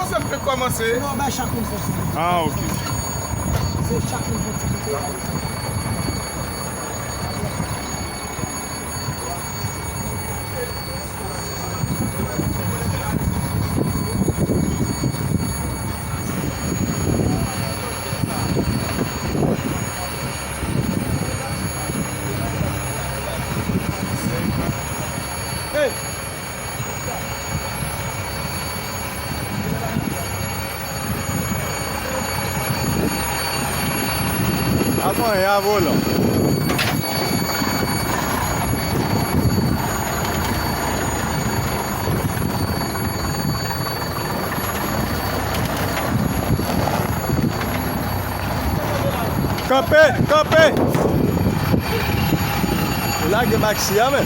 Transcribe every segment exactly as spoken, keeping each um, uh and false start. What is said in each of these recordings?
Sa fè kòmanse. Non, bay chak moun fon ti biten. Ah, ok. Se chak moun fon ti biten. Hey! Avan, y a volan. Kanpe! Kanpe! Yo lage Maxi a, men.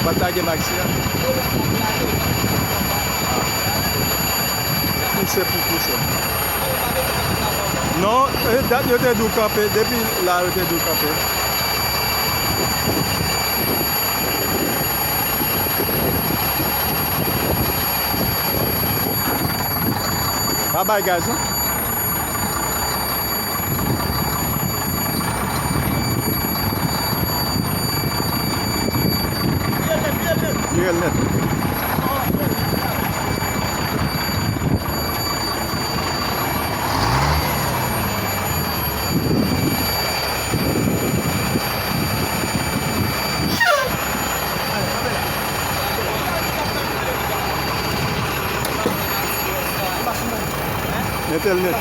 Pataje Maxi a. Pouse pou pouse. Non, e dat yo te di w kanpe, depi la yo te di w kanpe. Pa bay gaz, non. Vire l nèt. Mete l nèt.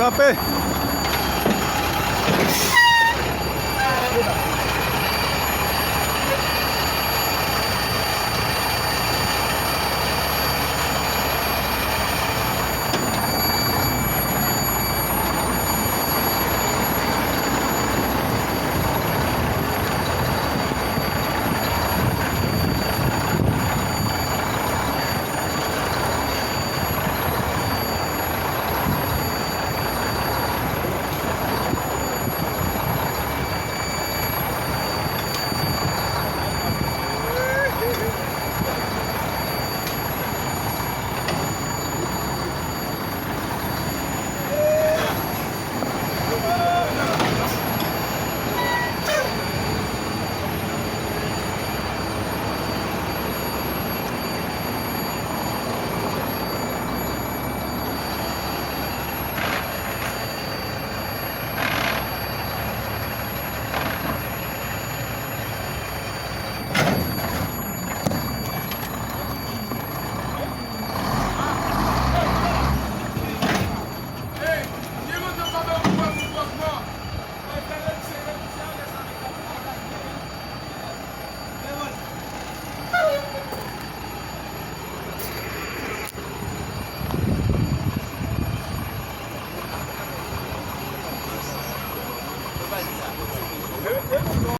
Kanpe!